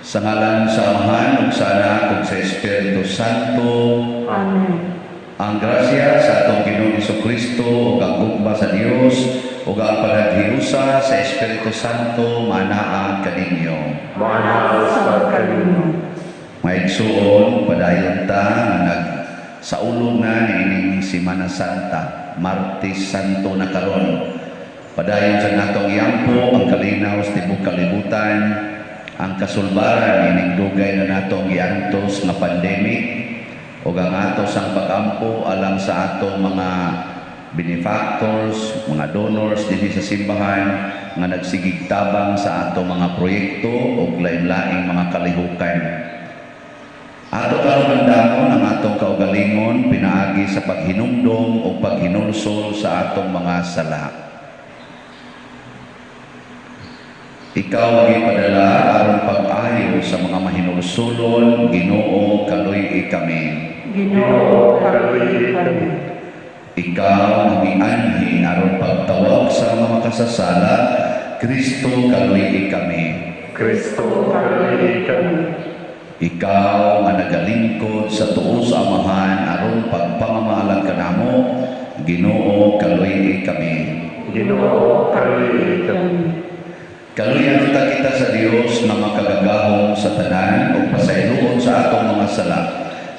Sa ngalan sa Amahan ug sa Anak ug sa Espiritu Santo. Amen. Ang grasya sa atong Ginoong Kristo ug ang gugma sa Dios ug ang panaghiusa sa Espiritu Santo manaa kaninyo. Maanaa usab kaninyo. Mga igsuon, padayon ta nga nag saulog na niining Semana Santa, Martes Santo na karon. Padayon sa natong iampo ang kalinaw sa tibok kalibutan, ang kasulbaran ining dugay na natong giantos nga pandemic ug ang ato sang pagampo alang sa atong mga benefactors, mga donors dinhi sa simbahan nga nagsigig tabang sa atong mga proyekto ug lain-laing mga kalihukan. Ato karon andamon ang atong kaugalingon pinaagi sa paghinumdom o paghinulsol sa atong mga sala. Ikaw ang gipadala aron pag-ayo sa mga mahinulsulon, Ginoo, kaluy-i kami. Ginoo, kaluy-i kami. Ikaw ang gianhi aron pagtawag sa mga makasasala, Kristo, kaluy-i kami. Kristo, kaluy-i kami. Ikaw nga nagalingkod sa tuo sa Amahan aron pagpamamahalan kanamo, Ginoo, kaluy-i kami. Ginoo, kaluy-i kami. Kaluyan ta kita sa Dios nga makagagahom sa tanan ug pasayloon sa atong mga sala.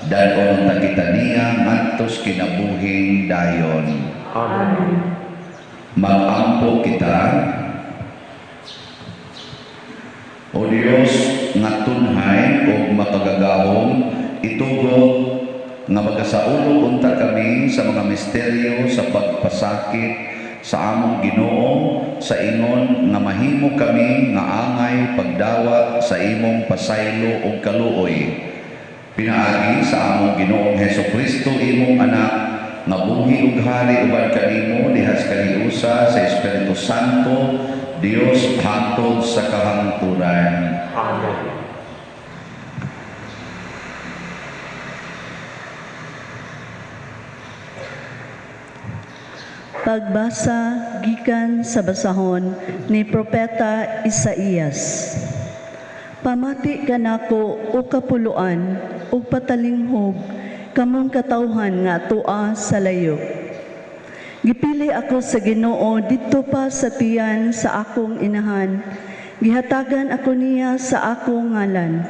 Dad-on ta kita niya ngadto sa kinabuhing dayon. Amen. Mag-ampo kita. O Dios nga tunhay ug makagagahom, itugot nga magasaulog unta kami sa mga misteryo sa pagpasakit sa among Ginoo sa ingon nga mahimo kami nga angay pagdawat sa imong pasaylo ug kaluoy. Pinaagi sa among Ginoong Hesus Kristo, imong anak, nga buhi ug hari uban kanimo diha sa kahiusa sa Espiritu Santo, Dios, hangtod sa kahangturan. Amen. Pagbasa gikan sa basahon ni Propeta Isaías. Pamati kanako, o kapuluan, ug patalinghog kamong katawhan nga tua sa layo. Gipili ako sa Ginoo didto pa sa tiyan sa akong inahan. Gihatagan ako niya sa akong ngalan.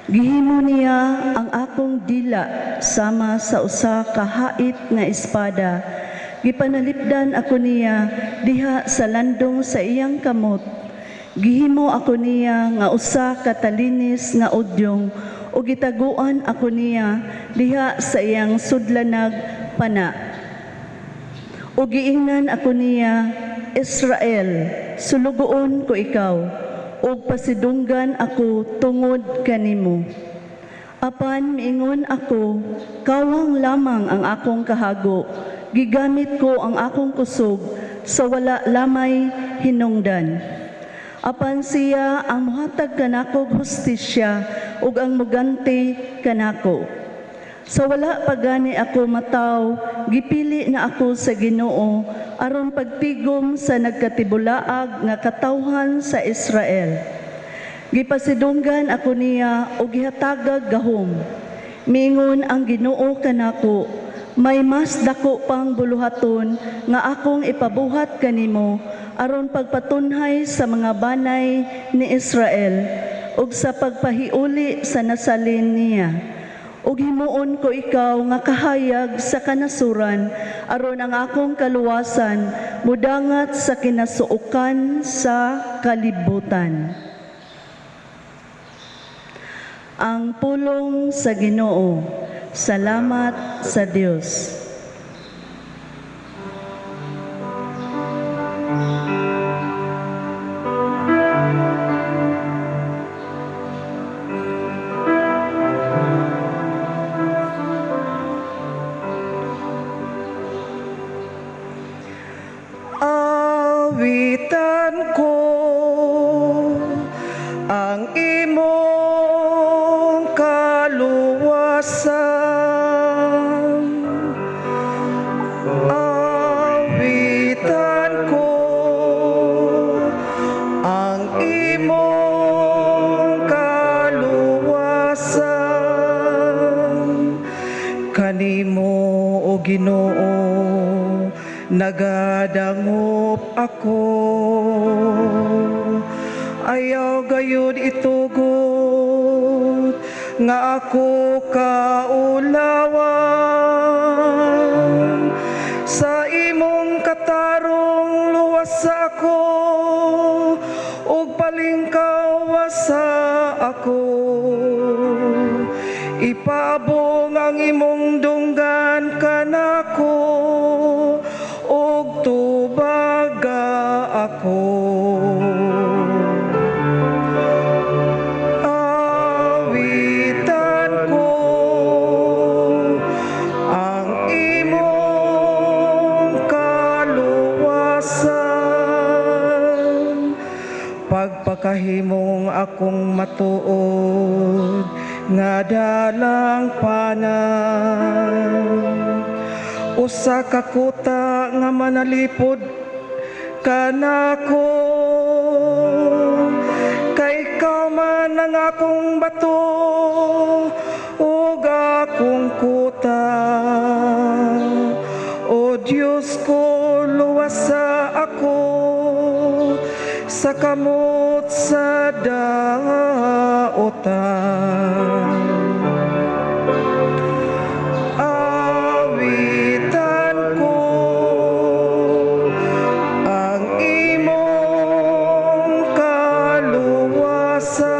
Gihimo niya ang akong dila sama sa usa ka hait nga espada. Gipanalipdan ako niya diha sa landong sa iyang kamot. Gihimo ako niya nga usa ka talinis nga udyong ug gitaguan ako niya diha sa iyang sudlanag pana. Ug giingnan ako niya, "Israel, sulugoon ko ikaw, ug pasidunggan ako tungod kanimo." Apan miingon ako, "Kawang lamang ang akong kahago, gigamit ko ang akong kusog sa wala lamay hinungdan." Apan siya ang muhatag kanakog hustisya ug ang muganti kanako. Sa wala pa gani ako mataw, gipili na ako sa Ginoo aron pagtigom sa nagkatibulaag nga katawhan sa Israel. Gipasidunggan ako niya o gihatagag gahom. Mingon ang Ginoo kanako, "May mas dako pang buluhaton nga akong ipabuhat kanimo aron pagpatunhay sa mga banay ni Israel ug sa pagpahiuli sa nasalin niya. Ug himuon ko ikaw nga kahayag sa kanasuran aron ang akong kaluwasan mudangat sa kinasuokan sa kalibutan." Ang pulong sa Ginoo. Salamat sa Dios. Awitan ko ang imong kaluwasan. Awitan ko ang imong kaluwasan. Ginoo, nagadangop ako. Ayaw gayud itugot nga ako kaulawan sa imong katarong luwas ako ug palingkaw sa ako. Ipaabong ang imong dunggan kanako ug tubaga ako. Awitan ko ang imong kaluwasan. Pagpakahimong akong matuod nga dalang panan. Usa ka kuta nga manalipod kanako, kay ikaw man ang akong bato ug akong kuta. O Diyos ko, luwasa ako sa kamot sa daotan. Awitan ko ang imong kaluwasan,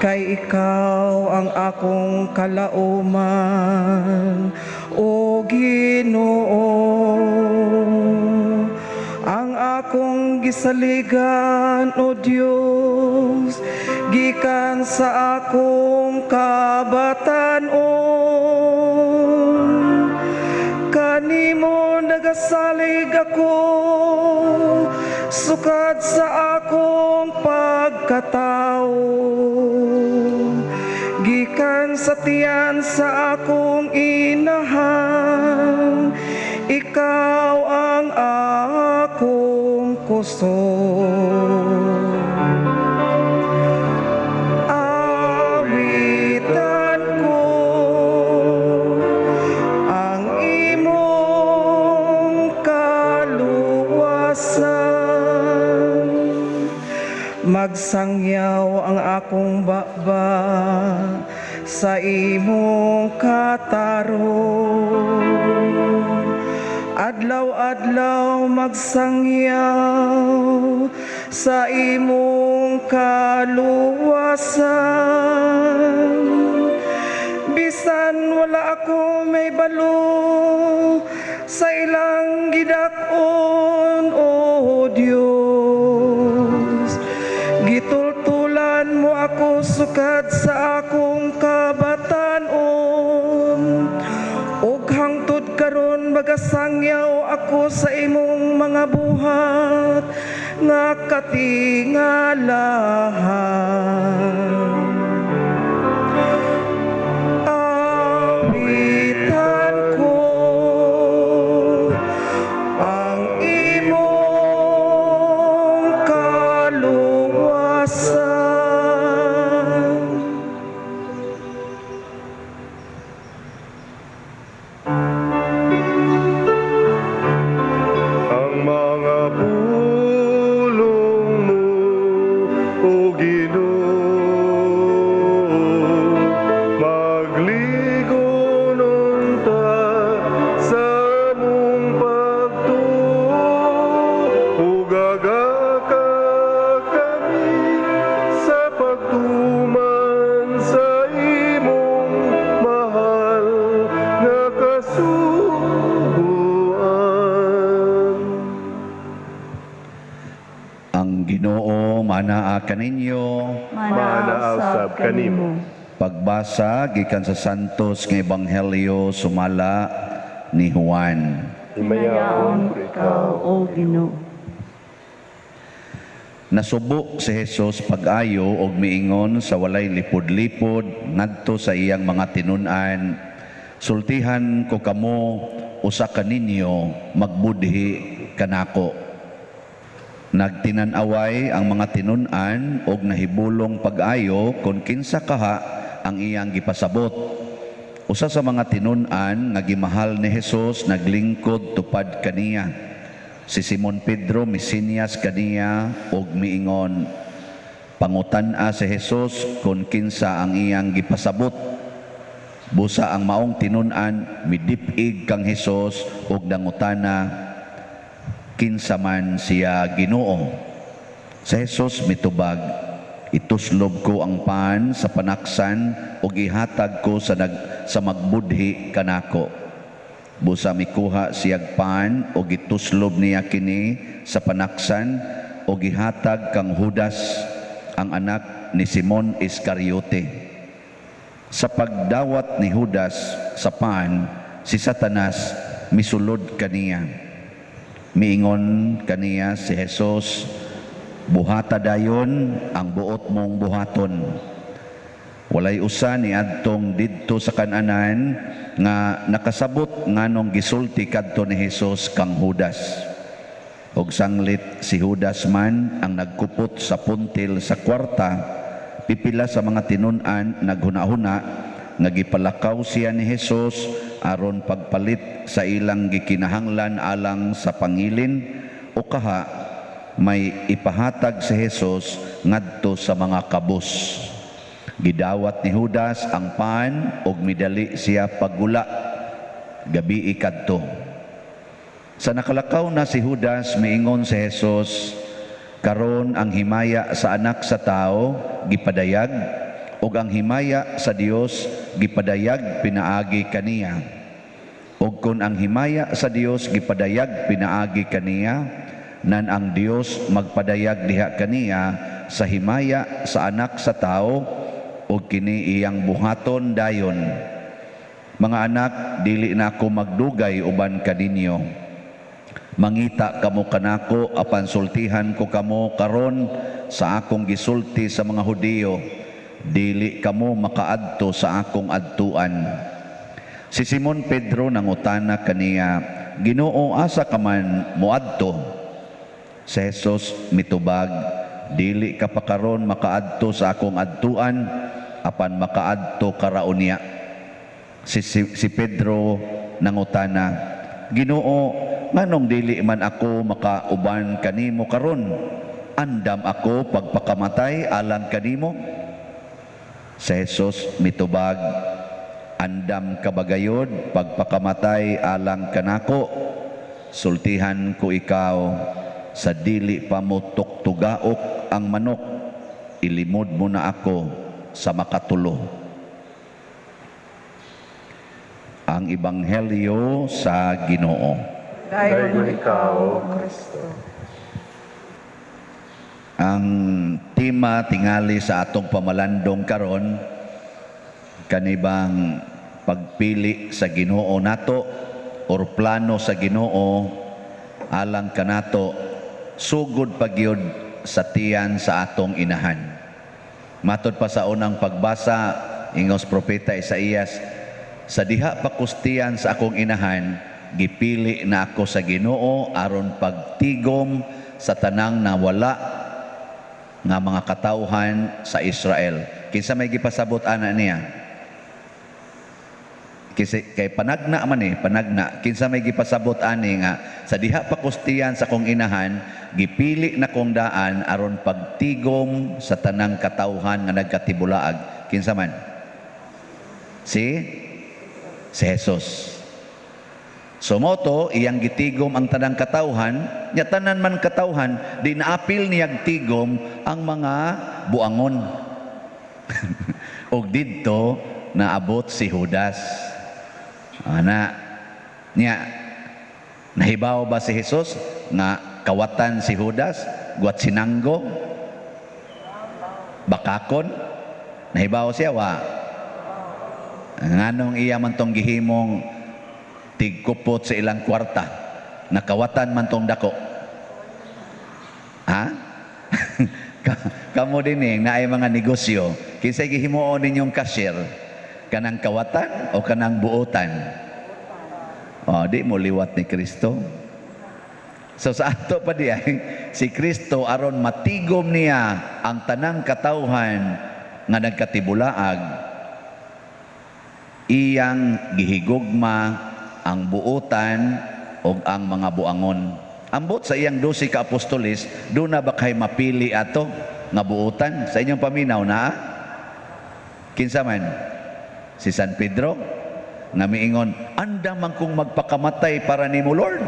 kay ikaw ang akong kalauman, O Ginoo, ang akong gisaligan, O Dios, gikan sa akong kabatan-on. Kanimo nagasalig ako sukad sa akong pagkatao. Gikan sa tiyan sa akong inahan, ikaw ang akong kusog. Awitan ko ang imong kaluwasan. Magsangyaw ang akong baba sa imong katarong. Adlaw-adlaw magsangyaw sa imong kaluwasan. Bisan wala ako may balo sa ilang gidak-on, O Dios. Gitultulan mo ako sukad sa akong kabatan-on. Ug hangtod karon magasangyaw ako sa imong mga buhat nga katingalahan. Awitan ko ang imong kaluwasan. Ang mga pulong mo, O Ginoo, magligon unta sa among pagtuo, ug agaka kami sa pagtuman sa imong mahal nga kasuguan. Ang Ginoo manaa kaninyo. Manaasab kanimo. Pagbasa gikan sa Santos nga Ebanghelyo sumala ni Juan. Himayaon ikaw, O Ginoo. Nasubo si Jesus pag-ayo og miingon sa walay lipod-lipod ngadto sa iyang mga tinun-an. Sultihan ko kamo, usa kaninyo magbudhi kanako. Nagtinan-away ang mga tinun-an og nahibulong pag-ayo kon kinsa kaha ang iyang gipasabot. Usa sa mga tinun-an nga gimahal ni Hesus naglingkod tupad kaniya. Si Simon Pedro misinyas kaniya og miingon, "Pangutan-a si Hesus kung kinsa ang iyang gipasabot." Busa ang maong tinun-an midip-ig kang Hesus ug nangutana, "Kinsa man siya, Ginoo?" Si Hesus mitubag, "Ituslob ko ang pan sa panaksan ug ihatag ko sa magbudhi kanako." Busa mikuha siyag pan ug gituslob niya kini sa panaksan ug gihatag kang Judas, ang anak ni Simon Iscariote. Sa pagdawat ni Judas sa pan, si Satanas misulod kaniya. Miingon kaniya si Jesus, "Buhata dayon ang buot mong buhaton." Walay usa ni adtong didto sa kananan nga nakasabot nganong gisulti kadto ni Hesus kang Judas. Og sanglit si Judas man ang nagkupot sa puntil sa kwarta, pipila sa mga tinun-an naghuna-huna nga gipalakaw siya ni Hesus aron pagpalit sa ilang gikinahanglan alang sa pangilin o kaha may ipahatag si Hesus ngadto sa mga kabus. Gidawat ni Judas ang pan ug midali siya paggula. Gabii kadto. Sa nakalakaw na si Judas, miingon si Jesus, "Karon ang himaya sa Anak sa Tao gipadayag ug ang himaya sa Dios gipadayag pinaagi kaniya. Ug kun ang himaya sa Dios gipadayag pinaagi kaniya, nan ang Dios magpadayag diha kaniya sa himaya sa Anak sa Tao ug kini iyang buhaton dayon. Mga anak, dili na ako magdugay uban kaninyo. Mangita kamo kanako, apan sultihan ko kamo karon sa akong gisulti sa mga Hudiyo: Dili kamo makaadto sa akong adtuan." Si Simon Pedro nangutana kaniya, "Ginoo, asa ka man moadto?" Si Jesus mitubag, "Dili ka pa karon makaadto sa akong adtuan, apan makaadto ka ra unya." Si Pedro nangutana, "Ginoo, nganong dili man ako makauban kanimo karon? Andam ako pagpakamatay alang kanimo." Si Jesus mitubag, "Andam ka bagayod pagpakamatay alang kanako? Sultihan ko ikaw, sa dili pa mo tuktugaok ang manok, ilimod mo na ako sa makatulo." Ang Ebanghelyo sa Ginoo. Daygon ikaw, O Kristo. Ang tema tingali sa atong pamalandong karon, kanibang pagpili sa Ginoo nato or plano sa Ginoo alang kanato sugod pagyud sa tiyan sa atong inahan. Matod pa sa unang pagbasa, ingos propeta Isaías, "Sa diha pa kos tiyan sa akong inahan, gipili na ako sa Ginoo aron pagtigom sa tanang nawala nga mga katawhan sa Israel." Kinsa may gipasabot ana niya? Kasi kay panagna man eh, panagna. Kinsa may gipasabot ani nga sa diha pa kos tiyan sa akong inahan, gipili na kong daan aron pagtigom sa tanang katawhan nga nagkatibulaag? Kinsa man? Si Jesus. So moto iyang gitigom ang tanang katawhan, nya tanan man katawhan di naapil niyag tigom ang mga buangon. Og didto naabot si Judas. Ana nya, nahibaw ba si Jesus nga kawatan si Judas, guwat sinanggo, bakakon? Nahibaw siya wa? Nganong iya man tong gihimong tigkupot sa ilang kwarta, nakawatan man tong dako? Ha? Kamo din eh, naay mga negosyo, kinsay gihimuon ninyong cashier? Kanang kawatan o kanang buotan? O, di mo liwat ni Kristo. So sa ato pa di ay, si Kristo aron matigom niya ang tanang katawhan nga nagkatibulaag, Iyang gihigugma ang buotan ug ang mga buangon. Ambot sa iyang 12 ka apostoles, duna ba kay mapili ato nga buotan? Sa inyong paminaw na? Kinsa man? Si San Pedro nga miingon, "Andam man kong magpakamatay para nimo, Lord."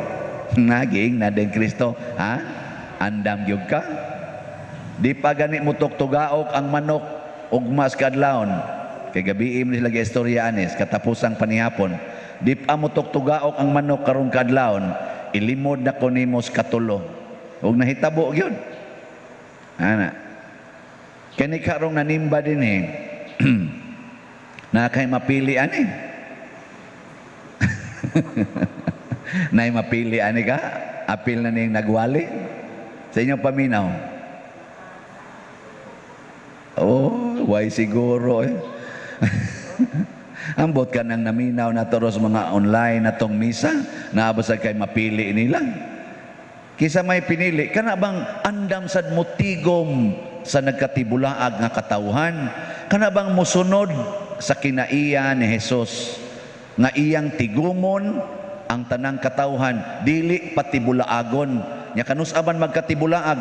Naging na din Kristo, ha? Andam gyud ka? Di pa gani mo tuktugaok ang manok ugmas kadlawon. Kay gabii man sila istorya anis katapusang panihapon. Di pa mo tuktugaok ang manok karong kadlawon, ilimod na ko nimo sa katulo. Ug nahitabo gyud. Ana. Kani karong nanimba din eh. Na kay mapili ani. Nay mapili ani ka? Apil na ning nagwali? Sa inyong paminaw? Oh, why siguro eh. Ambot ka nang naminaw na toros mga online na tong misa, naabasag kay mapili nila. Kisa may pinili, kana bang andam sad motigom sa nagkatibulaag nga katawhan? Kana bang musunod sa kinaiya ni Jesus nga iyang tigumon ang tanang katawhan, dili patibulaagon? Nya kanus-a man magkatibulaag,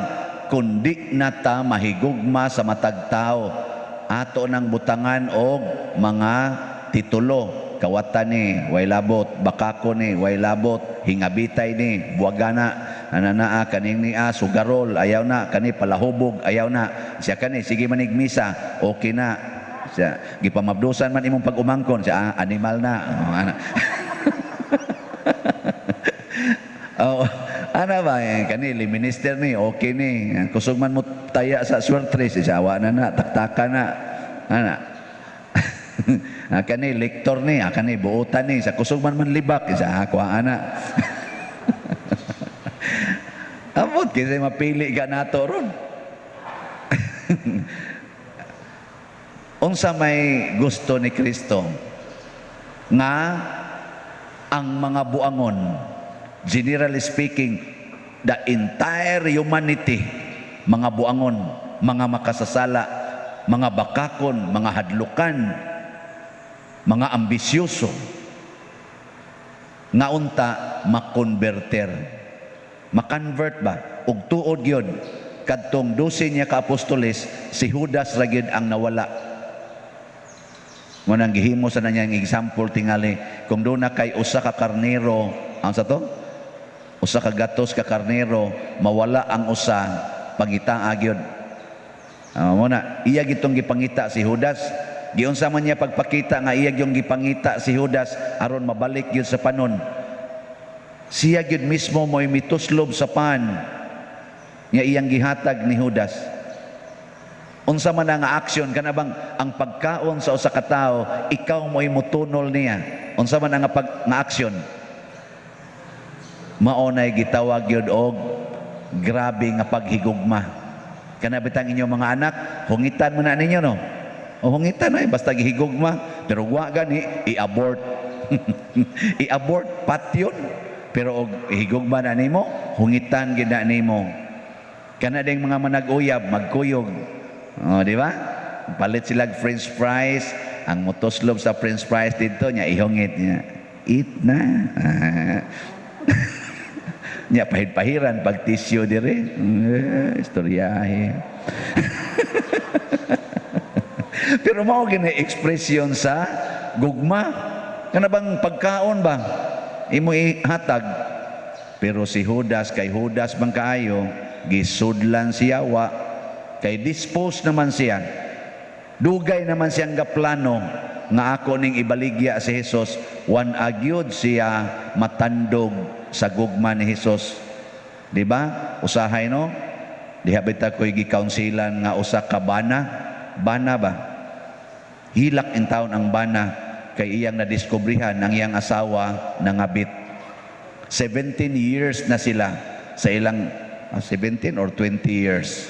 kundi na ta mahigugma sa matag tao, ato nang butangan og mga titulo. Kawatan ni, way labot, bakako ni, way labot, hingabitay ni, buwagana, ananaa, kaning niya, sugarol, ayaw na, kani palahubog, ayaw na. Siya kani, sige manig misa, okay na. Siya, gipamabdusan man imong pag-umangkon, siya, animal na. Oh, ana. Oh, ana ba, eh, kani, minister ni, okay ni. Kusog man mo taya sa swertres, siya, awa na na, taktaka na. Ana. Kani lektor ni, kani buotan ni, sa kusog man man libak, isa kuha ana. Amot kasi mapili ka nato ron. Unsa may gusto ni Kristo nga ang mga buangon, generally speaking, the entire humanity, mga buangon, mga makasasala, mga bakakon, mga hadlukan, mga ambisyoso, nga unta makonverter. Makonvert ba? Ug tuod gyud kadtong 12 niya ka apostoles, si Judas ra gyud ang nawala. Mo nang gihimo sa nanyang example tingali, kung doon na kay usa ka karnero, ang sa to? Usa ka gatos ka karnero, mawala ang usa, pangitaa gyud. Mo na, iya gitong gipangita si Judas. Giunsa man niya pagpakita nga iya gyung gipangita si Judas aron mabalik gyud sa panon. Siya gyud mismo mo'y mituslob sa pan nga iyang gihatag ni Judas. Unsa man ang aksyon kana bang ang pagkaon sa usa ka tawo, ikaw mo'y motunol niya. Unsa man ang nga aksyon? Mao nay gitawag gyud og grabe nga paghigugma. Kana bitang inyong mga anak, hungitan mo na ninyo no. O hungitan ay basta gihigugma, pero wa gani i-abort. I-abort patyon. Pero og higugma na nimo, hungitan gid na nimo. Kana ding mga manag-uyab, magkuyog. O, di ba? Palit sila og french fries, ang motuslob sa french fries dito nya ihungit niya. Eat na. Nya pahid-pahiran pag tissue dire. Istoryahe. Pero mao gini ekspresyon sa gugma. Kana bang pagkaon ba imo ihatag? Pero si Judas, kay Judas man kaayo, gisudlan siya wa, kay dispose naman siya. Dugay naman siyang gaplano nga ako ning ibaligya si Jesus, wan agyod siya matandog sa gugma ni Jesus. Di ba? Usahay no? Diha bitaw ko'y gikaunsilan nga usa ka bana. Bana ba? Hilak in town ang bana kay iyang nadiskubrihan ang iyang asawa nangabit. 17 years na sila sa ilang 17 or 20 years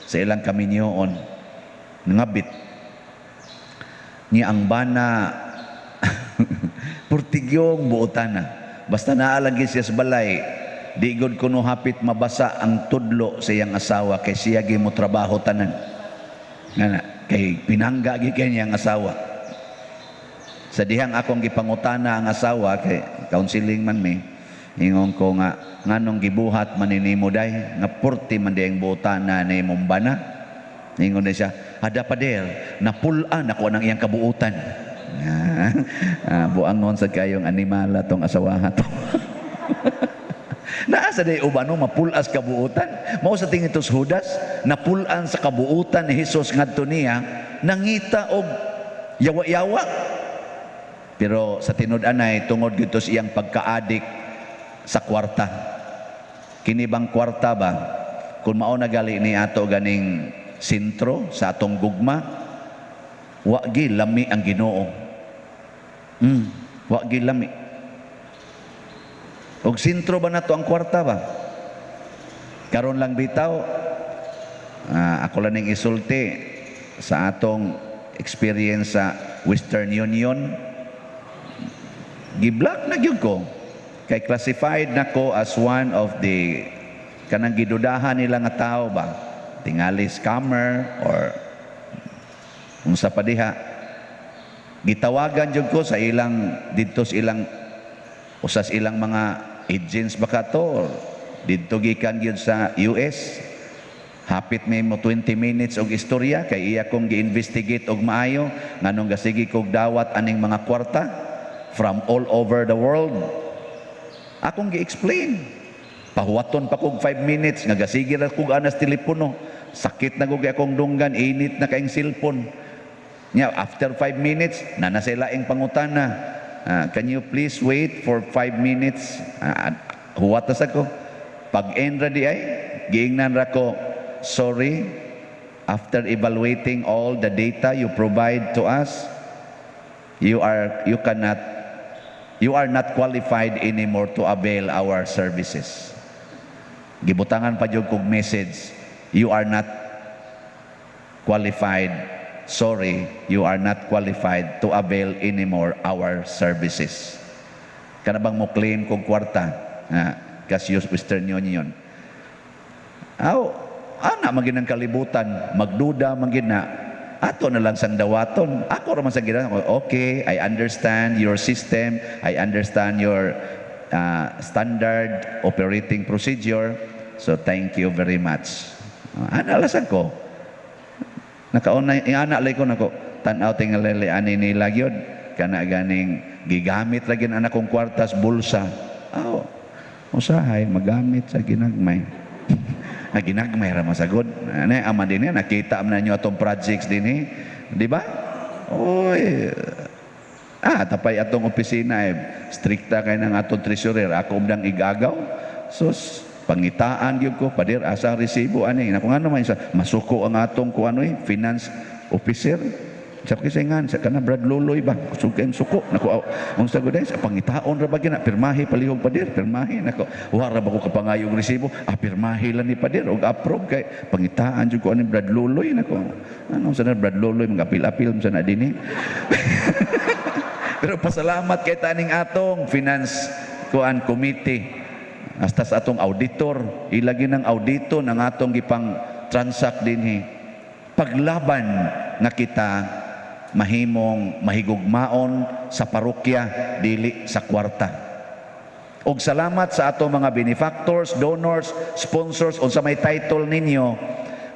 sa ilang kaminyoon nangabit. Niya ang bana purtigyong buotan na. Basta naalagi siya sa balay, di gud kuno hapit mabasa ang tudlo sa iyang asawa kay siya gi mo trabaho tanan. Nga na, kay pinangga gi kay niyang asawa. Sa dihang akong gipangutana ang asawa kay counseling man mi, ingon ko nga, "Nganong gibuhat man ni nimo day nga purti man di ang butana ni imong bana?" Ingon na siya, "Ada pader, napul-an ako ng iyang kabuutan." Ah, buangon sa kayong animala tong asawaha to. Naa sa day uban no mapulas kabuutan. Mao sa tingin to Judas, napulan sa kabuutan ni Hesus ngadto niya, nangita og yawa-yawa. Pero sa tinud-anay, tungod gyud sa iyang pagka-adik sa kwarta. Kini bang kwarta ba? Kung mao na gali ni ato ganing sentro sa atong gugma, wa gi lami ang Ginoo. Wa gi lami. Og sentro ba nato ang kwarta ba? Karon lang bitaw, ako lang ning isulti sa atong experience sa Western Union, giblock na gyud ko. Kay classified na ko as one of the kanang gidudahan nila nga tao ba? Tingali scammer or unsa pa diha. Gitawagan jud ko sa ilang didto sa ilang usas ilang mga agents ba ka to or didto gikan gyud sa US. Hapit may mo 20 minutes og istorya kay iya kong gi-investigate og maayo nganong gasigi kog dawat aning mga kwarta from all over the world. Akong gi-explain. Pahuwaton pa kog 5 minutes nga gasigi ra kog anas telepono. Sakit na kog akong dunggan, init na kaing cellphone. Nya after 5 minutes na nasa ilaing pangutana. "Ah, can you please wait for 5 minutes?" Ah, huwat na sa ko. Pag end ra di ay, giingnan ra ko, "Sorry, after evaluating all the data you provide to us, you cannot you are not qualified anymore to avail our services." Gibutangan pa jud kog message, "You are not qualified. Sorry, you are not qualified to avail anymore our services." Kana bang mo claim kog kwarta nga kas use Western Union? Aw, ana man ang kalibutan, magduda man gid na ato na lang sang dawaton. Ako ra man sa gina, "Okay, I understand your system, I understand your standard operating procedure. So thank you very much." Ana lasan ko. Nakauna ingana lay ko nako tan-aw tingali ani nila gyud kana ganing gigamit lagi anak kong kwartas bulsa. Aw, usahay magamit sa ginagmay. Na ginagmay ra masagod. Ane ama din nakita man ninyo atong projects dinhi, di ba? Oy, tapay atong opisina eh, strikta kay ng atong treasurer, ako umdang igagaw. Sus, pangitaan gyud ko, "Pader, asa ang resibo ani?" Nako, ngano man sa masuko ang atong kuan oy, finance officer. Sa kasi nga sa kana Brad Loloy ba, kusog suko. Nako, aw, unsa gud sa pangitaon ra ba gina, pirmahe palihog, pader, pirmahe. Nako, wa ra ba ko kapangayog resibo? Ah, pirmahe lang ni pader og approve kay pangitaan jud ko ani Brad Loloy. Nako, ano sa na Brad Loloy, mga apil-apil sa na dinhi. Pero pasalamat kay taning atong finance kuan committee hasta sa atong auditor, ilagi ng audito ng atong gipang transact dinhi. Paglaban nga kita mahimong mahigugmaon sa parokya, dili sa kwarta. Og salamat sa atong mga benefactors, donors, sponsors, unsa may title ninyo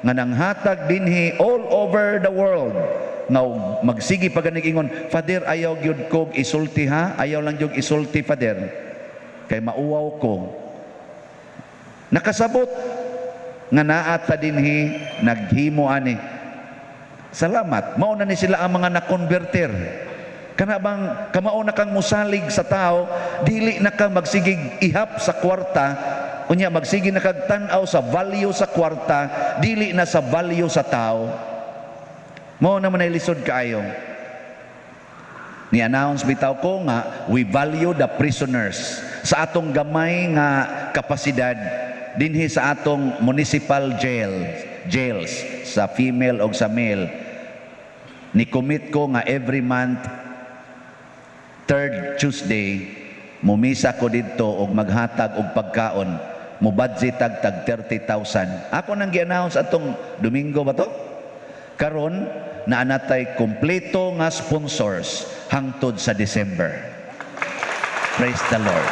nga nanghatag dinhi all over the world nga magsigi pa ganig ingon, "Father, ayaw gyud kog isulti ha, ayaw lang gyud isulti, Father, kay mauwaw ko." Nakasabot nga naa ta dinhi naghimo ani. Salamat. Mao na ni sila ang mga na-converter. Kana bang kamao na kang musalig sa tao, dili na ka magsigig ihap sa kwarta, unya magsige na kag tan-aw sa value sa kwarta, dili na sa value sa tao. Mao naman ay lisod kaayo. Ni-announce bitaw ko nga we value the prisoners sa atong gamay nga kapasidad dinhi sa atong municipal jails sa female og sa male. Ni commit ko nga every month, third Tuesday, mumisa ko didto og maghatag og pagkaon, mo budget tag tag 30,000. Ako nang gi-announce atong Domingo ba to. Karon naa natay kompleto nga sponsors. hangtod sa December. Praise the Lord.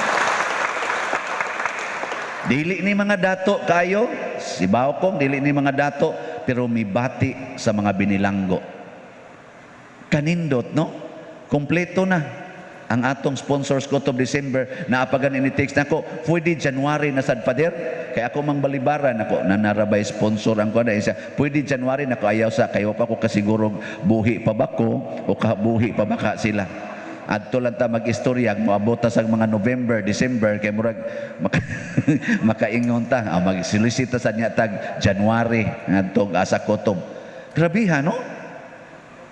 Dili ni mga dato kayo, si Bawkong, dili ni mga dato, pero mibati sa mga binilanggo. Kanindot, no? Kompleto na ang atong sponsors ko to December. Naapagan ini text nako, pwede January na sad, Father, kay ako mang balibaran ako nanarabay sponsor ang ko na isa, pwede January nako. Ayaw sa kayo pa ko kasiguro buhi pa ba ko o kabuhi pa ba ka sila. Adto lang ta mag-istorya, moabot ta sa mga November, December, kay murag makaingon ta, mag-solicit ta sa niya tag January ngadto asa kutob. Grabiha, no?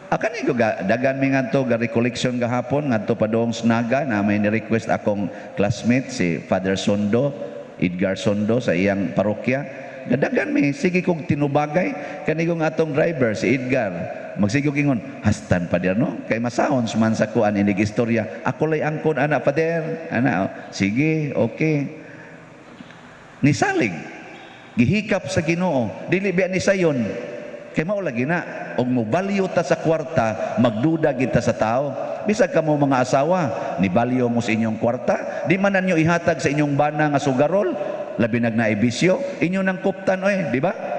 Akan ko dagan mi ngadto ga recollection gahapon ngadto padong Snaga na may ni-request akong classmate si Father Sondo, Edgar Sondo, sa iyang parokya. Gadagan mi, sige kog tinubagay kanigong atong driver si Edgar. Magsigo ingon, "Hastan, Pader, no?" Kay masahon man sa kuan inig istorya. "Ako lay angkon ana, Pader." Ana, oh. Sige, okay. Nisalig. Gihikap sa Ginoo. Dili biya ni sayon. Kay mao lagi na og mobalyo ta sa kwarta, magduda kita sa tao. Bisag kamo mga asawa, nibalyo mo sa inyong kwarta, di man ninyo ihatag sa inyong bana nga sugarol, labi nag naibisyo, inyo nang kuptan oy, di ba?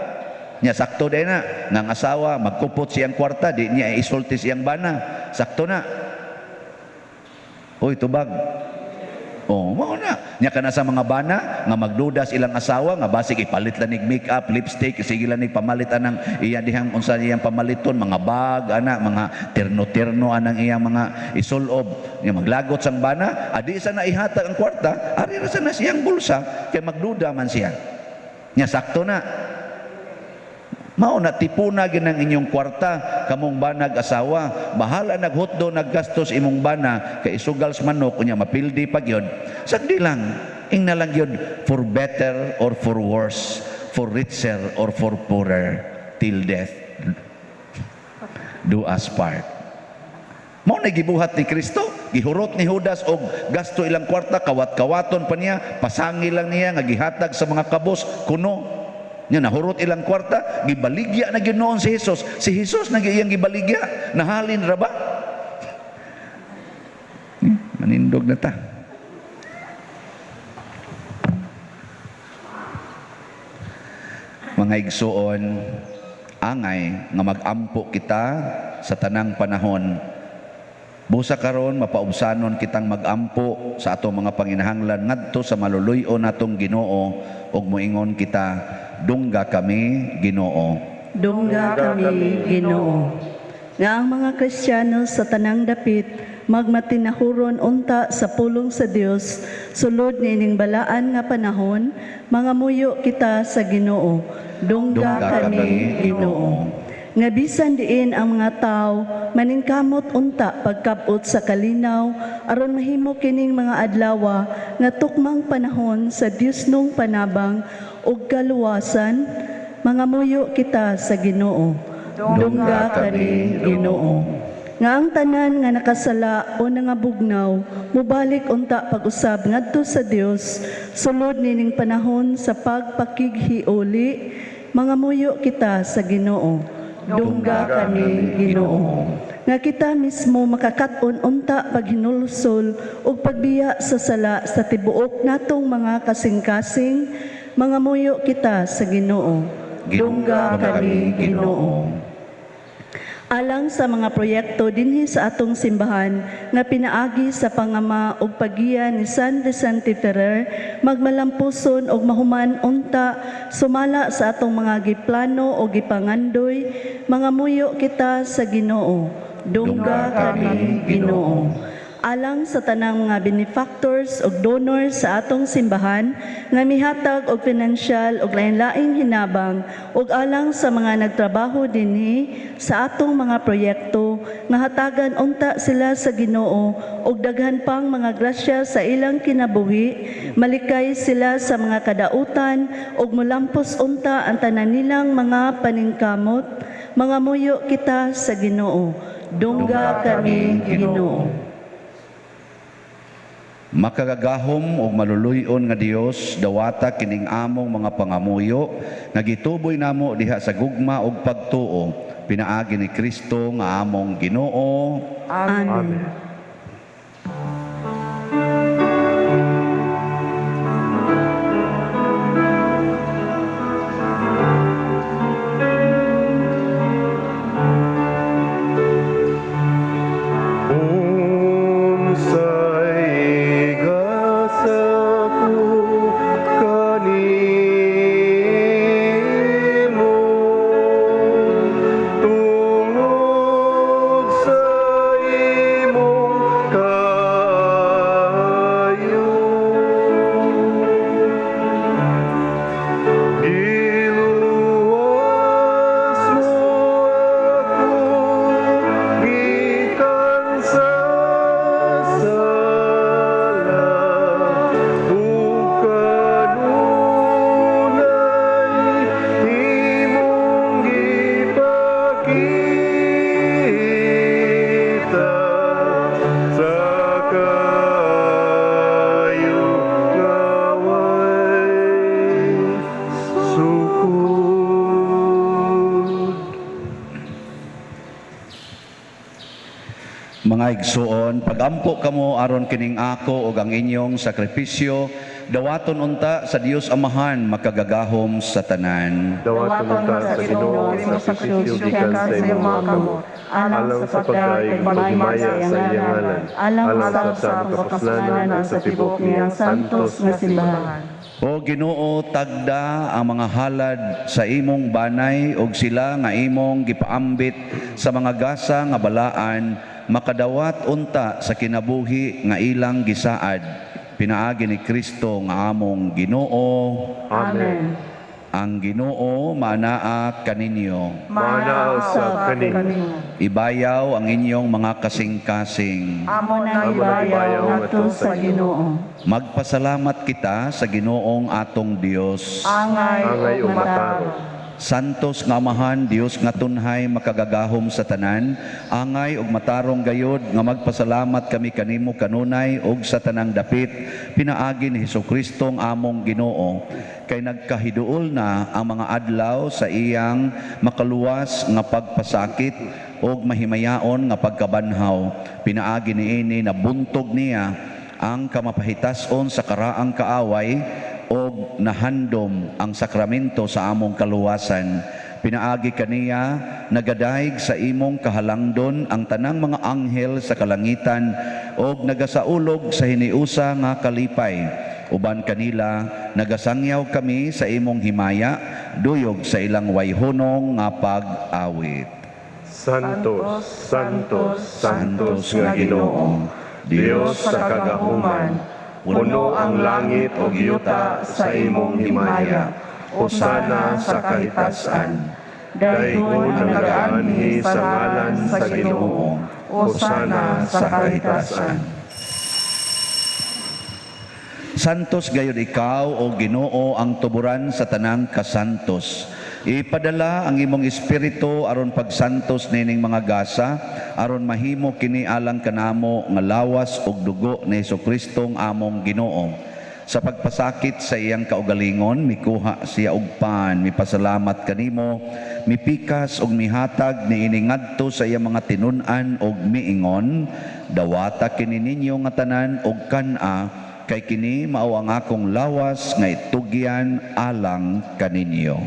Nya sakto day na, nga ang asawa magkupot siyang kwarta, di niya isulti siyang bana. Sakto na. Uy, tubag. Oh, mao na. Nya kana sa mga bana nga magdudas ilang asawa nga basig ipalit lang nig makeup, lipstick, sige lang nig pamalit anang iya dihang unsa iyang pamaliton, mga bag ana, mga terno-terno anang iyang mga isulob. Nya maglagot sang bana, adi sa na ihatag ang kwarta, ari ra sa na siyang bulsa kay magduda man siya. Nya sakto na. Mao na, tipuna gyud ang inyong kwarta kamong banag asawa. Bahala naghutdo naggastos imong bana kay isugal sa manok, unya mapildi pa gyud. Sagdi lang, ingna lang gyud, for better or for worse, for richer or for poorer, till death do us part. Mao na gibuhat ni Kristo, gihurot ni Judas og gasto ilang kwarta, kawat-kawaton pa niya, pasangi lang niya nga gihatag sa mga kabos kuno. Nya nahurot ilang kwarta, gibaligya na gyud noon si Jesus. Si Jesus na iyang gibaligya, nahalin ra ba? Manindog na ta. Mga igsuon, angay nga mag-ampo kita sa tanang panahon. Busa karon mapaubsanon kitang mag-ampo sa atong mga panginahanglan ngadto sa maluluy-on natong Ginoo ug moingon kita, dungga kami, Ginoo. Dungga kami, Ginoo. Nga ang mga Kristiyano sa tanang dapit magmatinahuron unta sa pulong sa Dios sulod niining balaan nga panahon, mangamuyo kita sa Ginoo. Dungga kami, Ginoo. Nga bisan diin ang mga tao maningkamot unta pagkabot sa kalinaw aron mahimo kining mga adlawa nga tukmang panahon sa Diosnong panabang ug kaluwasan, mangamuyo kita sa Ginoo. Dungga kami, Ginoo. Nga ang tanan nga nakasala o nangabugnaw mubalik unta pag-usab ngadto sa Dios sulod nining panahon sa pagpakighiuli, mangamuyo kita sa Ginoo. Dungga kami, Ginoo. Nga kita mismo makakat-on unta paghinulsol ug pagbiya sa sala sa tibuok natong mga kasing-kasing, mangamuyo kita sa Ginoo. Dungga kami, Ginoo. Alang sa mga proyekto dinhi sa atong simbahan nga pinaagi sa pangama ug paggiya ni San Vicente Ferrer, magmalampuson ug mahuman unta sumala sa atong mga giplano o gipangandoy, mangamuyo kita sa Ginoo. Dungga kami, Ginoo. Alang sa tanang mga benefactors ug donors sa atong simbahan nga mihatag og pinansyal ug lain-laing hinabang ug alang sa mga nagtrabaho dinhi sa atong mga proyekto nga hatagan unta sila sa Ginoo og daghan pang mga grasya sa ilang kinabuhi, malikay sila sa mga kadautan ug molampos unta ang tanan nilang mga paningkamot, mangamuyo kita sa Ginoo. Dungga kami, Ginoo. Makagagahom ug maluluy-on nga Dios, dawata kining among mga pangamuyo nga gituboy namo diha sa gugma ug pagtuo. Pinaagi ni Kristo nga among Ginoo. Amen. Amen. Unsay gasa ko kanimo tungod sa imong kaayo. Giluwas mo ako gikan sa sala ug kanunay imong gipakita sa kaayo nga way sukod. Mga igsuon, pagampo kamo aron kining ako ug ang inyong sakripisyo, dawaton unta sa Dios Amahan makagagahom sa tanan. Dawaton unta sa Ginoo ang sakripisyo gikan sa imong mga kamot, alang sa pagdayeg ug paghimaya sa iyang ngalan, Alang alang sa among kapuslanan ug sa tibuok niyang santos nga simbahan. O Ginoo, tagda ang mga halad sa imong banay ug sila nga imong gipaambit sa mga gasa nga balaan makadawat unta sa kinabuhi nga ilang gisaad pinaagi ni Kristo nga among Ginoo. Amen. Ang Ginoo manaa kaninyo. Manaa usab kanimo. Ibayaw ang inyong mga kasing-kasing. Amo na Amo na ibayaw ibayaw Ngadto sa Ginoo. Magpasalamat kita sa Ginoong atong Dios. Angay Angay ug ug matarong. Santos nga Amahan, Dios nga tunhay makagagahom sa tanan, angay ug matarong gayod nga magpasalamat kami kanimo kanunay ug sa tanang dapit pinaagi ni Hesukristo ang among Ginoo, kay nagkahiduol na ang mga adlaw sa iyang makaluwas nga pagpasakit ug mahimayaon nga pagkabanhaw. Pinaagi niini na buntog niya ang kamapahitason sa karaang kaaway og nahandom ang sakramento sa among kaluwasan. Pinaagi kaniya nagadayeg sa imong kahalangdon ang tanang mga anghel sa kalangitan og nagasaulog sa hiniusa nga kalipay. Uban kanila nagasangyaw kami sa imong himaya, duyog sa ilang wayhunong nga pag-awit. Santos, Santos, Santos nga Ginoo, Dios sa kagahuman, puno ang langit ug yuta sa imong himaya. Hosana sa kahitasan. Daygon ang nagaanhi sa ngalan sa Ginoo. Hosana sa kahitasan. Santos gayud ikaw o Ginoo ang tuburan sa tanang kasantos. Ipadala ang imong espiritu aron pagsantos nining mga gasa, aron mahimo kini alang kanamo nga lawas ug dugo ni Hesukristo ang among Ginoo. Sa pagpasakit sa iyang kaugalingon, mikuha siya og pan, mipasalamat kanimo, mipikas og mihatag niini ngadto sa iyang mga tinun-an og miingon, dawata kini ninyo nga tanan og kan-a, kay kini mao ang akong lawas nga itugyan alang kaninyo.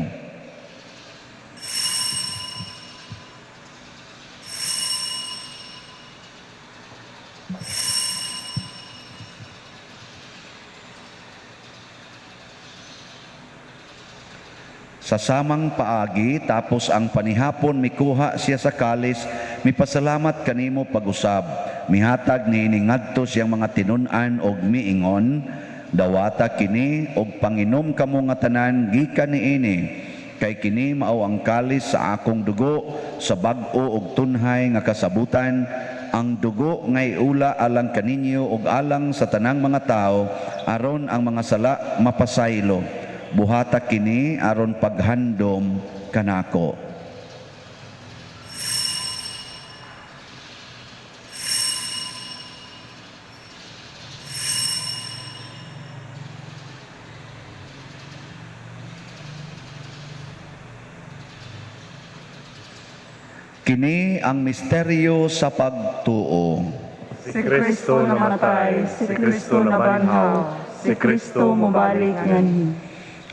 Sa samang paagi, tapos ang panihapon, mikuha siya sa kalis, mipasalamat kanimo pag-usab. Mihatag niini ngadto siyang mga tinun-an og miingon, dawata kini og panginom kamo nga tanan gikan niini. Kay kini mao ang kalis sa akong dugo sa bag-o og tunhay nga kasabutan, ang dugo nga iula alang kaninyo ug alang sa tanang mga tawo aron ang mga sala mapasaylo. Buhata kini aron paghandom kanako. Kini ang misteryo sa pagtuo. Si Kristo namatay, si Kristo nabanhaw, si Kristo mobalik nganhi.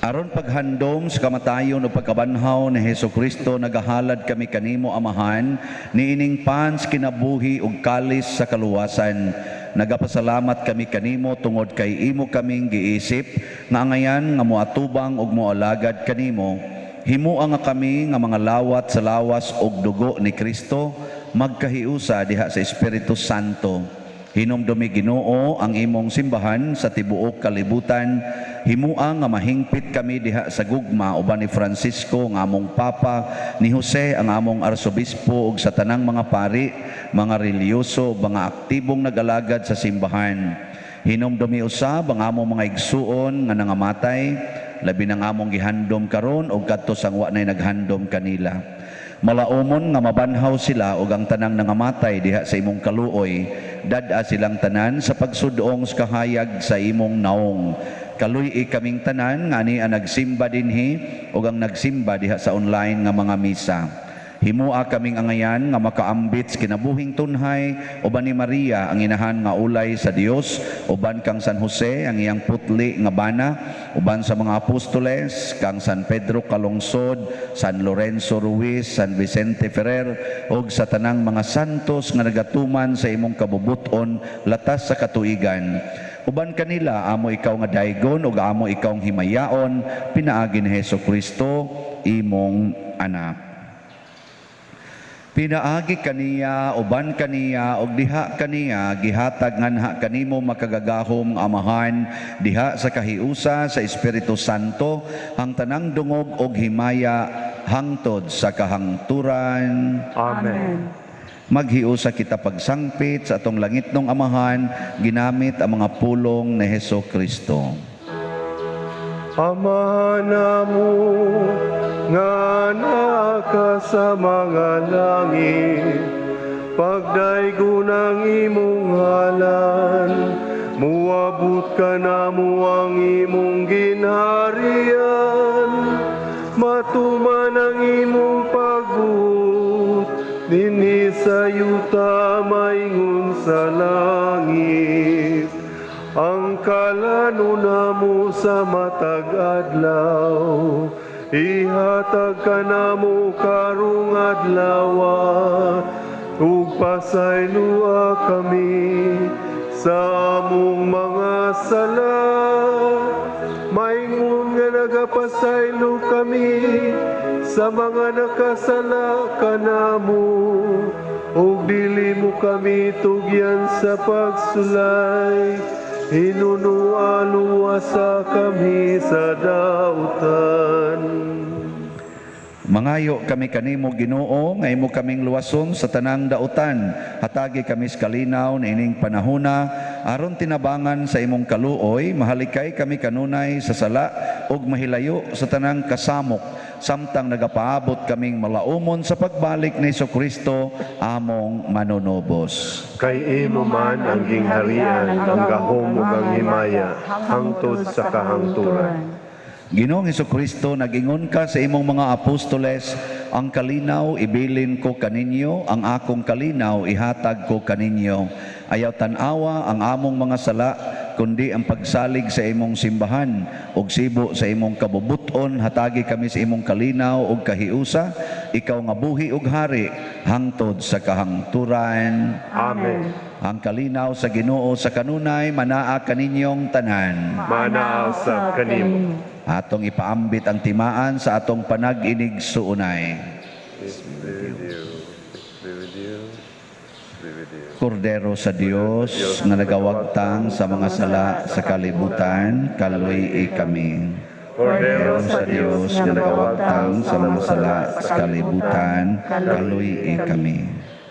Aron paghandom sa kamatayon o pagkabanhaw ni Hesus Kristo, nagahalad kami kanimo, Amahan, niining pans kinabuhi ug kalis sa kaluwasan. Nagapasalamat kami kanimo tungod kay imo kaming giisip nga angayan nga moatubang ug moalagad kanimo. Himua nga kami nga mga lawat sa lawas ug dugo ni Kristo magkahiusa diha sa Espiritu Santo. Hinumdumi, Ginoo, ang imong simbahan sa tibuok kalibutan. Himua nga mahingpit kami diha sa gugma uban ni Francisco nga among Papa, ni Jose ang among arsobispo ug sa tanang mga pari, mga relihiyoso, mga aktibong nagalagad sa simbahan. Hinumdumi usab ang among mga igsuon nga nangamatay, labi nang among gihandom karon ug kadto sang wa nay naghandom kanila. Malaumon nga mabanhaw sila ug ang tanang nangamatay diha sa imong kaluoy, dad-a silang tanan sa pagsudong sa kahayag sa imong naong. Kaluy-i kaming tanan nga ani ang nagsimba dinhi ug ang nagsimba diha sa online nga mga misa. Himua kaming angayan nga makaambit sa kinabuhing tunhay uban ni Maria ang inahan nga ulay sa Dios, uban kang San Jose ang iyang putli nga bana, uban sa mga apostoles kang San Pedro Calungsod, San Lorenzo Ruiz, San Vicente Ferrer ug sa tanang mga santos nga nagatuman sa imong kabubut-on latas sa katuigan. Uban kanila amo ikaw nga daygon ug amo ikaw himayaon pinaagi ni Hesus Kristo, imong anak. Pinaagi kaniya, uban kaniya, ug diha kaniya, gihatag nganha kanimo, makagagahom nga Amahan, diha sa kahiusa sa Espiritu Santo, ang tanang dungog og himaya hangtod sa kahangturan. Amen. Maghiusa kita pagsangpit sa atong langitnong Amahan, ginamit ang mga pulong ni Heso Kristo. Ama namo nga naa ka sa mga langit, pagdaygon ang imong ngalan, muabot kanamo ang imong ginharian, matuman ang imong pagbuot dinhi sa yuta maingon sa langit. Ang kalanon namo sa matag adlaw, ihatag kanamo karong adlaw, ug pasayloa kami sa among mga sala, maingon nga nagapasaylo kami sa mga nakasala kanamo, ug dili mo kami tugyan sa pagsulay, hinunoa luwasa kami sa dautan. Mangayo kami kanimo, Ginoo, nga imo kaming luwason sa tanang dautan. Hatagi kami sa kalinaw niining panahona aron tinabangan sa imong kaluoy mahalikay kami kanunay sa sala ug mahilayo sa tanang kasamok samtang nagapaabot kaming malaumon sa pagbalik ni Kristo among manunubos. Kay imo man ang gingharian, ang gahom ug ang himaya, hangtod sa kahangturan. Ginoong Kristo, nag-ingon ka sa imong mga apostoles, "Ang kalinaw ibilin ko kaninyo, ang akong kalinaw ihatag ko kaninyo." Ayaw tan-awa ang among mga sala, kundi ang pagsalig sa imong simbahan ug sibo sa imong kabubuton, hatagi kami sa imong kalinaw ug kahiusa, ikaw nga buhi ug hari hangtod sa kahangturan. Amen. Ang kalinaw sa Ginoo sa kanunay manaa kaninyong tanan. Manaa usab kanimo. Atong ipaambit ang timaan sa atong panag-inigsuonay. Peace be with you. Peace be with you. Peace be with you. Kordero sa Dios nga nagawagtang sa mga sala sa kalibutan, kaluy kami. Kordero sa Dios nga nagawagtang sa mga sala sa kalibutan, kaluy kami.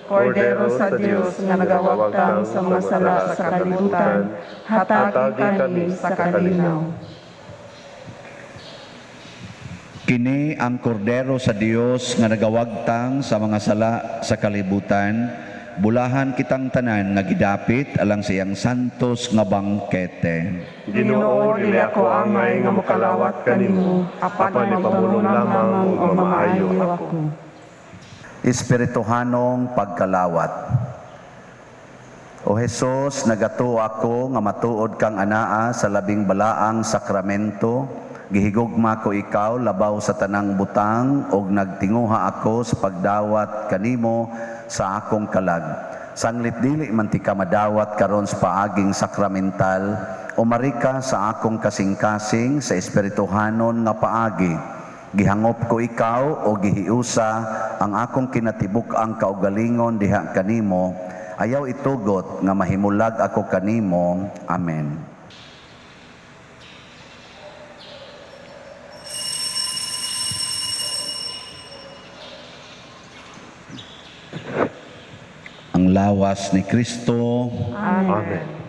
Kordero sa Dios nga nagawagtang sa mga sala sa kalibutan, hatagi kami sa kalinaw. Kini ang kordero sa Dios nga nagawagtang sa mga sala sa kalibutan. Bulahan kitang tanan nga gidapit alang sa iyang santos nga bangkete. Ginoo, dili ako angay nga mokalawat kanimo, apan ipamulong lamang ug mamaayo ako. Espirituhanong pagkalawat. O Hesus, nagatuo ako nga matuod kang anaa sa labing balaang sakramento. Gihigugma ko ikaw labaw sa tanang butang ug nagtinguha ako sa pagdawat kanimo sa akong kalag. Sanglit dili man ti ka madawat karon sa paaging sakramental, umari ka sa akong kasing-kasing sa espirituhanon nga paagi. Gihangop ko ikaw o gihiusa ang akong kinatibuk-ang kaugalingon diha kanimo. Ayaw itugot nga mahimulag ako kanimo. Amen. Ang lawas ni Kristo. Amen. Amen.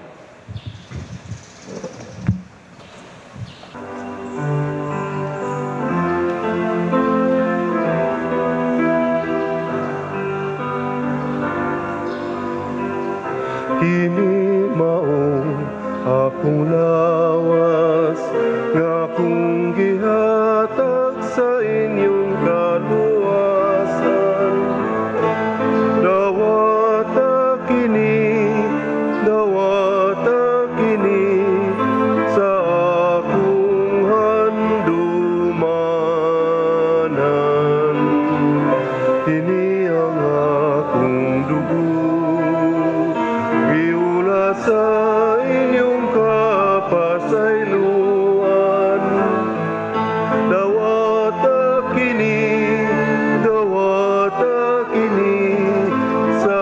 Kini mao akong lawas nga akong gihatag sa inyong kaluwasan. Dawata kini, dawata kini sa akong handumanan. Kini ang akong dugo, giula sa inyong kapasayloan. Dawata kini, dawata kini sa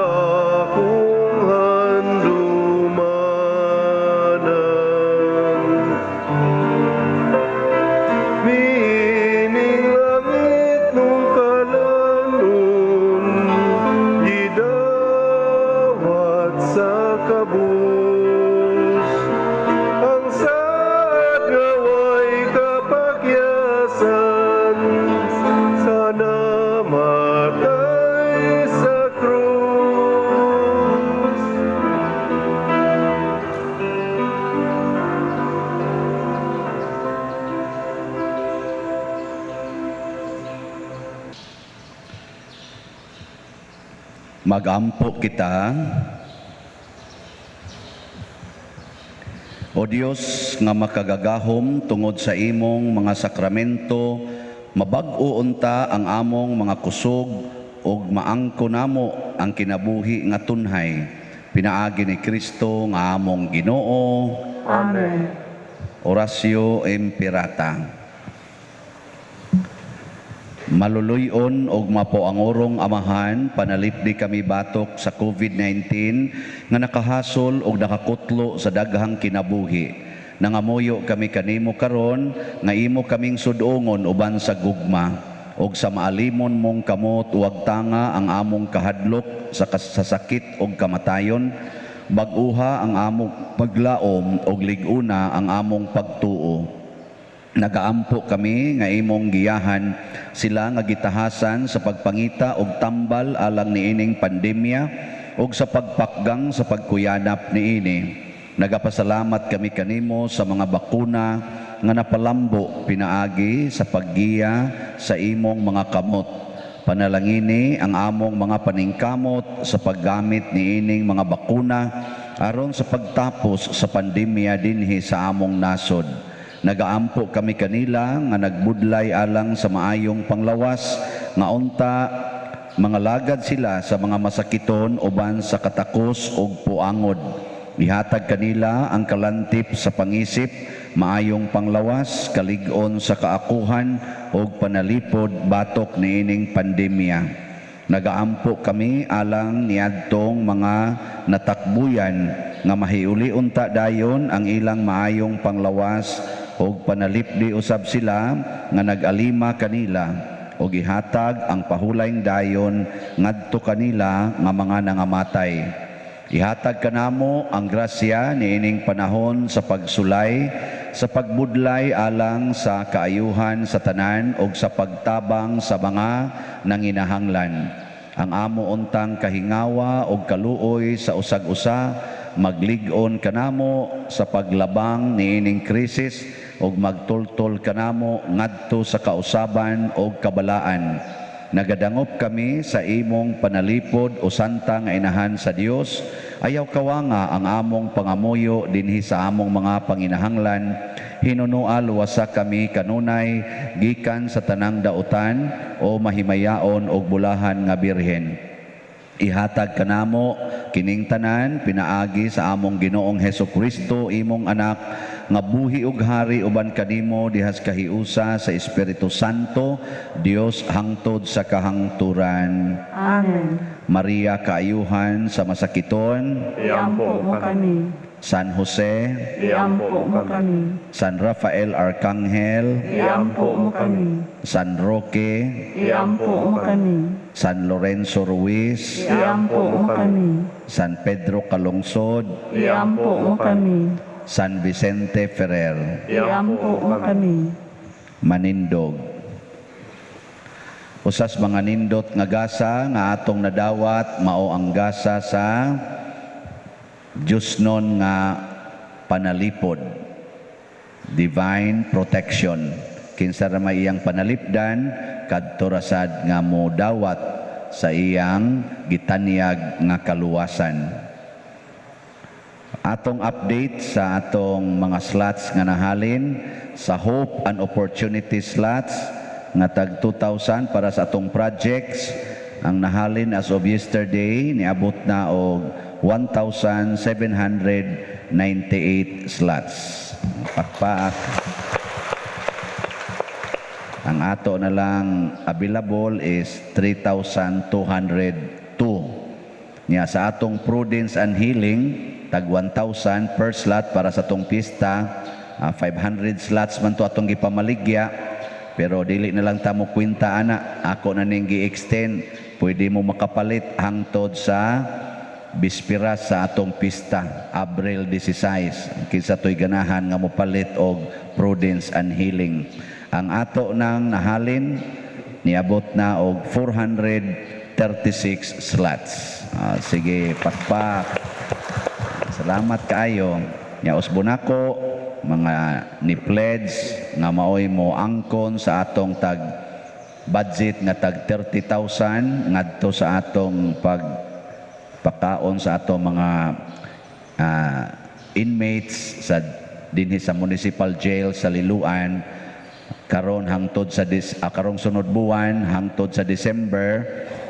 akong handumanan. Miining langit nung kalanon, gidawat sa kabus. Ang saad nga way kapakyasan, sa namatay sa krus. Magampo kita. O Dios nga makagagahom, tungod sa imong mga sakramento, mabag-o unta ang among mga kusog ug maangko namo ang kinabuhi nga tunhay. Pinaagi ni Kristo nga among Ginoo. Amen. Oratio Imperata. Maluluyon og mapoangorong Amahan, panalipdi kami batok sa COVID-19 nga nakahasol og nakakutlo sa daghang kinabuhi. Nangamuyo kami kanimo karon nga imo kaming sudongon uban sa gugma og sa maalimon mong kamot huwag tanga ang among kahadlok sa sakit og kamatayon. Bag-uha ang among paglaom og lig-una ang among pagtuo. Nagaampo kami nga imong giyahan sila nga gitahasan sa pagpangita og tambal alang niining pandemya og sa pagpakgang sa pagkuyanap niini. Nagapasalamat kami kanimo sa mga bakuna nga napalambo pinaagi sa paggiya sa imong mga kamot. Panalangini ang among mga paningkamot sa paggamit niining mga bakuna aron sa pagtapos sa pandemya dinhi sa among nasod. Nagaampo kami kanila nga nagbudlay alang sa maayong panglawas nga unta mga lagad sila sa mga masakiton uban sa katakos ug puangod. Ihatag kanila ang kalantip sa pangisip, maayong panglawas, kalig-on sa kaakuhan ug panalipod batok niining pandemya. Nagaampo kami alang niadtong mga natakbuyan nga mahiuli unta dayon ang ilang maayong panglawas ug panalipdi usab sila nga nag-alima kanila ug ihatag ang pahulayng dayon ngadto kanila nga mga nangamatay. Ihatag kanamo ang grasya niining panahon sa pagsulay, sa pagbudlay alang sa kaayuhan sa tanan ug sa pagtabang sa mga nanginahanglan. Ang amo untang kahingawa ug kaluoy sa usag-usa maglig-on kanamo sa paglabang niining krisis ug magtultol kanamo ngadto sa kausaban ug kabalaan. Nagadangop kami sa imong panalipod, o Santa nga Inahan sa Dios. Ayaw kawanga ang among pangamuyo dinhi sa among mga panginahanglan. Hinunua luwasa kami kanunay gikan sa tanang dautan, o mahimayaon og bulahan nga Birhen. Ihatag kanamo kining tanan pinaagi sa among Ginoong Hesus Kristo, imong anak, nga buhi ug hari uban kanimo dihas kahiusa sa Espiritu Santo, Dios, hangtod sa kahangturan. Amen. Maria, kaayuhan sa masakiton, Iampo mo kami. San Jose, Iampo mo kami. San Rafael Arcangel, Iampo mo kami. San Roque, Iampo mo kami. San Lorenzo Ruiz, Iampo mo kami. San Pedro Calungsod, Iampo mo kami. San Vicente Ferrer. Iampo mo kami. Manindog. Usas mga nindot nga gasa nga atong nadawat mao ang gasa sa Diyosnon nga panalipod, divine protection. Kinsa ra may iyang panalipdan, kadto ra sad nga modawat sa iyang gitanyag nga kaluwasan. Atong update sa atong mga slots nga nahalin sa Hope and Opportunity slots nga tag 2,000 para sa atong projects, ang nahalin as of yesterday niabot na og 1,798 slots. Pakpak. Ang ato na lang available is 3,202. Nya sa atong Prudence and Healing, tag 1,000 per slot para sa atong pista, 500 slots man to atong gipamaligya, pero dili na lang ta mo kwenta ana, ako na ning gi-extend, pwede mo makapalit hangtod sa bispiras sa atong pista, Abril 16. Kinsa to'y ganahan nga mopalit og Prudence and Healing. Ang ato nang nahalin niabot na og 436 slots. Sige, pakpak. Salamat kaayo. Nya usbon nako mga ni pledge nga maoy mo angkon sa atong tag budget nga tag 30,000 ngadto sa atong pag pakaon sa atong mga inmates sa dinhi sa municipal jail sa Liloan karon hangtod sa karong sunod buwan hangtod sa December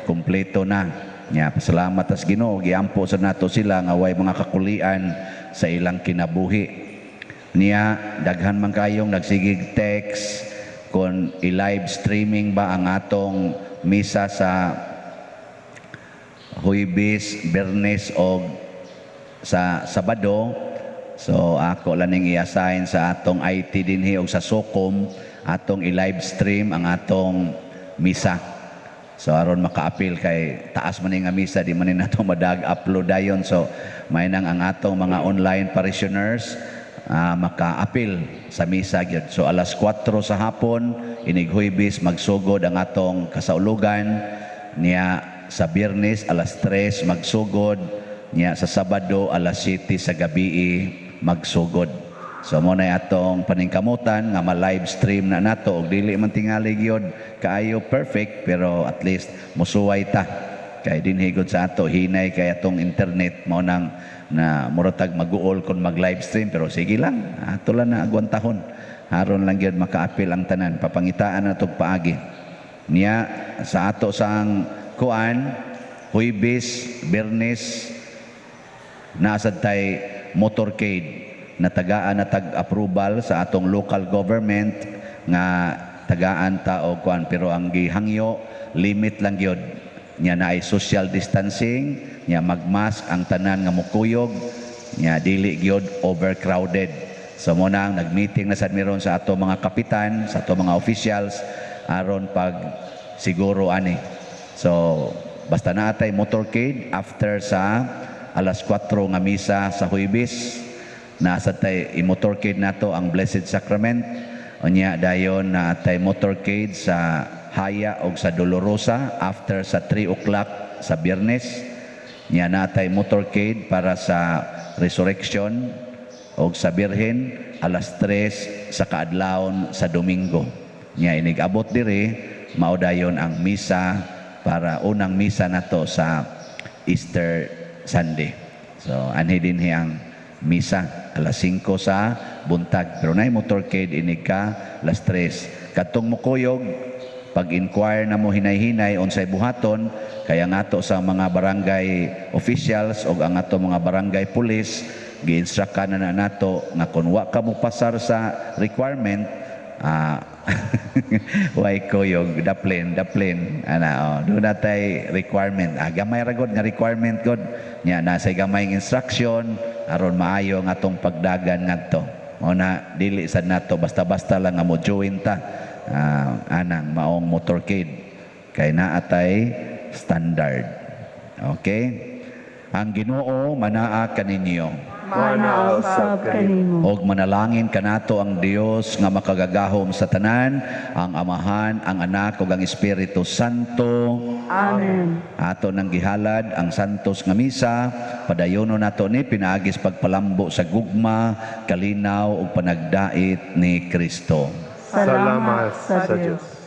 kumpleto na. Nya pasalamat tas Ginoo, giampo sa nato sila nga way mga kakulian sa ilang kinabuhi. Niya daghan man kayong nagsigig text kon i-live streaming ba ang atong misa sa Huwebes, Biyernes og sa Sabado. So ako lang ning i-assign sa atong IT dinhi og sa SOCOM atong i-live stream ang atong misa. So aron makaapil kay taas man ni nga misa, di man ni nato madag upload dayon. So may nang ang atong mga online parishioners makaapil sa misa gyud. So alas 4 sa hapon inig Huwebes magsugod ang atong kasaulugan, niya sa Biyernes alas 3 magsugod, niya sa Sabado alas 7 sa gabi magsugod. So mo na atong paningkamutan nga ma-live stream na nato og dili man tingali gyud kaayo perfect, pero at least musuway ta kay dinhi gud sa ato hinay kay atong internet, mao nang na muratag maguol kon mag live stream, pero sige lang, ato lang na agwantahon aron lang gyud makaapil ang tanan. Papangitaan na tog paagi. Niya sa ato sang kuan Huwebes, Biyernes naasad tay motorcade na tagaan na tag-approval sa atong local government nga tagaan ta og kuan, pero ang gihangyo limit lang gyud nya naay social distancing, nya magmask ang tanan nga mukuyog, nya dili gyud overcrowded. So mo na ang nag-meeting na sad miron sa ato mga kapitan, sa ato mga officials aron pag siguro ani. So basta na atay motorcade after sa alas 4 nga misa sa Huwebes, nasa tay i-motorcade nato ang Blessed Sacrament. Unya dayon na atay motorcade sa Haya og sa Dolorosa after sa 3 o'clock sa Biyernes. Nya natay motorcade para sa Resurrection og sa Birhen alas 3 sa kaadlawon sa Domingo. Nya inig abot diri Mao dayon ang misa para unang misa nato sa Easter Sunday. So anhi dinhi ang misa alas 5 sa buntag. Pero naay motorcade inig ka alas 3. Katong mukuyog, pag-inquire na mo hinay-hinay unsay buhaton, kaya nga ato sa mga barangay officials o ang ato mga barangay police, gi-instruct na na nato nga kung wa ka mo pasar sa requirement, way kuyog, daplin, daplin ana. Oh, duna tay requirement. Gamay ra gud nga requirement gud nya, nasa gamay instruction aron maayo ang atong pagdagan ngadto. Mao na dili sad nato basta-basta lang nga mo join ta anang maong motorcade kay naa tay standard. Okay, ang Ginoo manaa kaninyo. Manaa usab kanimo. Og manalangin kanato ang Dios nga makagagahom sa tanan, ang Amahan, ang Anak ug ang Espiritu Santo. Amen. Ato nang gihalad ang santos nga misa, padayono nato ni pinaagis pagpalambo sa gugma, kalinaw ug panagdait ni Kristo. Salamat sa Diyos.